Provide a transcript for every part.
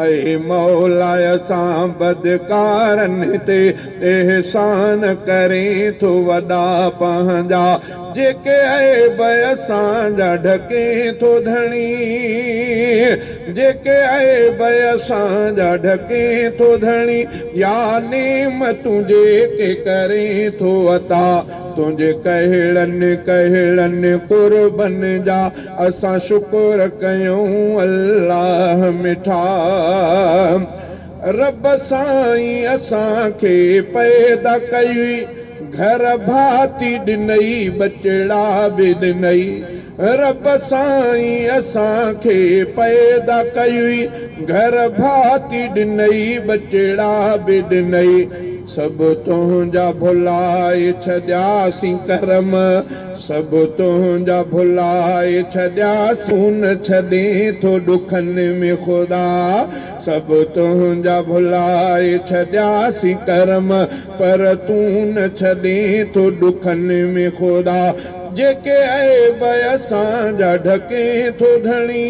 اي مولا اسان بدڪارن تي احسان ڪرين ٿو وڏا پنهنجا جيڪي عيب اسان جا ڍڪين ٿو ڌڻي جيڪي عيب اسان جا ڍڪين ٿو ڌڻي يا نعمتون جيڪي ڪرين ٿو عطا تنهنجي ڪهڙن ڪهڙن قربن جا اسان شڪر ڪيون الله مٺا رب سائين اسان کي پيدا ڪيئي گهر ڀاتي ڏنئي ٻچڙا به ڏنئي رب سائين اسان کي پيدا ڪيئي گهر ڀاتي ڏنئي ٻچڙا به ڏنئي سڀ تنهنجا ڀلائي ڇڏياسين ڪرم سڀ تنهنجا ڀلائي ڇڏياسون نه ڇڏين ٿو ڏکن ۾ خدا سڀ تنهنجا ڀلائي ڇڏياسين ڪرم پر تون نه ڇڏين ٿو ڏکن ۾ خدا جيڪي عيب اسان جا ڍڪين ٿو ڌڻي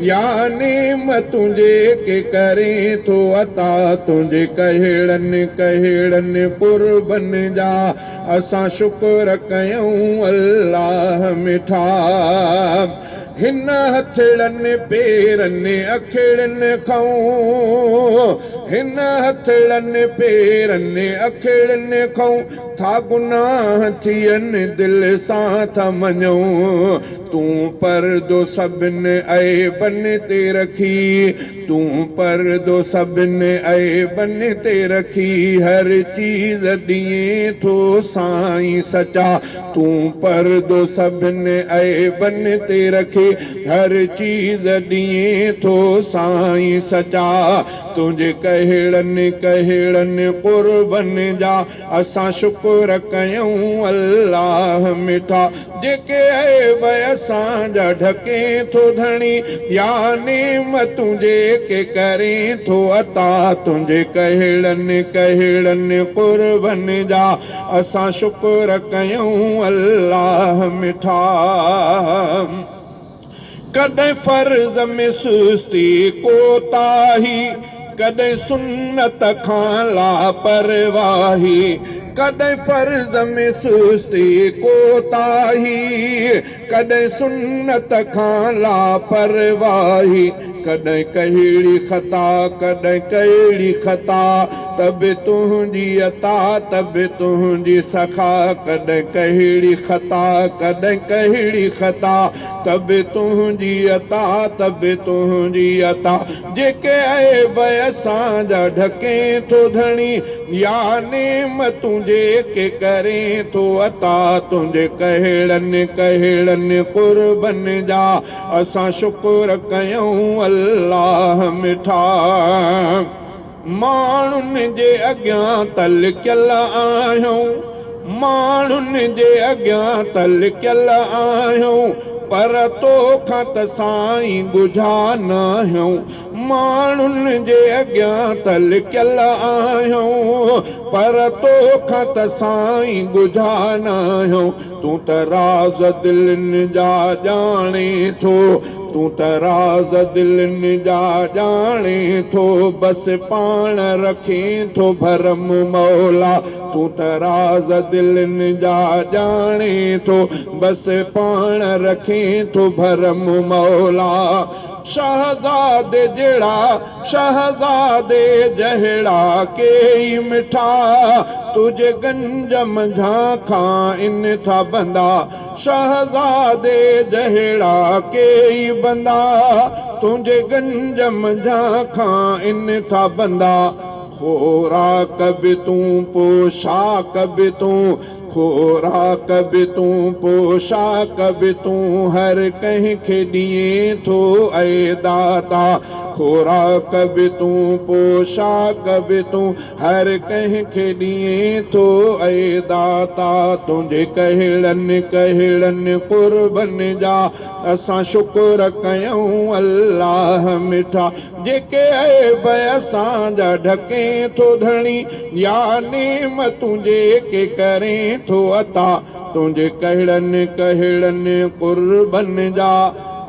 يا نعمتون جيڪي ڪرين ٿو عطا تنهنجي ڪهڙن ڪهڙن قربن جا اسان شڪر ڪيون الله مٺا هن هٿڙن پيرن اکڙين کئون هن هٿڙن پيرن اکڙين کئون ٿا گناهه ٿين دل سان ٿا مڃون تون پردو سڀن عيبن تي رکي تون پردو سڀن عيبن تي رکي هر چيز ڏئين ٿو سائين سچا تون پردو سڀن عيبن تي رکي هر چيز ڏئين ٿو سائين سچا تنهنجي ڪهڙن ڪهڙن قربن جا اسان شڪر ڪيون الله مٺا جيڪي عيب اسان جا ڍڪين ٿو ڌڻي يا نعمتون جيڪي ڪرين ٿو عطا تنهنجي ڪهڙن ڪهڙن قربن جا اسان شڪر ڪيون الله مٺا. ڪڏهن فرض ۾ سستي ڪوتاهي، ڪڏهن سنت کان لاپرواهي، ڪڏهن فرض ۾ سستي ڪوتاهي، ڪڏهن سنت کان لاپرواهي، ڪڏهن ڪهڙي خطا، ڪڏهن ڪهڙي خطا، ته به تنهنجي عطا، ته به تنهنجي سخا، ڪڏهن ڪهڙي خطا، ڪڏهن ڪهڙي خطا. ته به تنهنجي عطا ته به تنهنجي عطا جيڪي عيب اسان جا ڍڪين ٿو ڌڻي يا نعمتون جيڪي ڪرين ٿو عطا تنهنجي ڪهڙن ڪهڙن قربن جا اسان شڪر ڪيون الله مٺا ماڻهن جي اڳيان ته لڪيل آهيون، ماڻهن جي اڳيان ته لڪيل آهيون، پر تو کان ته سائين ڳجها ناهيون. ماڻهن جي اڳيان ته لڪيل آهيون، پر تو کان ته سائين ڳجها ناهيون. تون ته راز دلين جا ڄاڻين ٿو، تون ته راز دلين جا ڄاڻين ٿو، بس پاڻ رکين ٿو ڀرم مولا. تون ته راز دلين جا ڄاڻين ٿو، بس پاڻ رکين ٿو ڀرم مولا. شهزادي جهڙا شهزادي جهڙا ڪيئي مٺا، تنهنجي گنج منجهان کائن ٿا بندا. شهزادي جهڙا ڪيئي بندا، تنهنجي گنج منجهان کائن ٿا بندا. خوراڪ به تون پوشاڪ به تون، خوراڪ به تون پوشاڪ به تون، هر ڪنهن کي ڏئين ٿو اي داتا. خوراڪ به تون پوشاڪ به تون، هر ڪنهن کي ڏئين ٿو اي داتا. تنهنجي ڪهڙن ڪهڙن قربن جا اسان شڪر ڪيون الله مٺا. جيڪي عيب اسان جا ڍڪين ٿو ڌڻي يا نعمتون جيڪي ڪرين ٿو عطا. تنهنجي ڪهڙن ڪهڙن قربن جا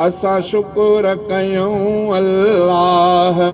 اسان شڪر ڪيون الله.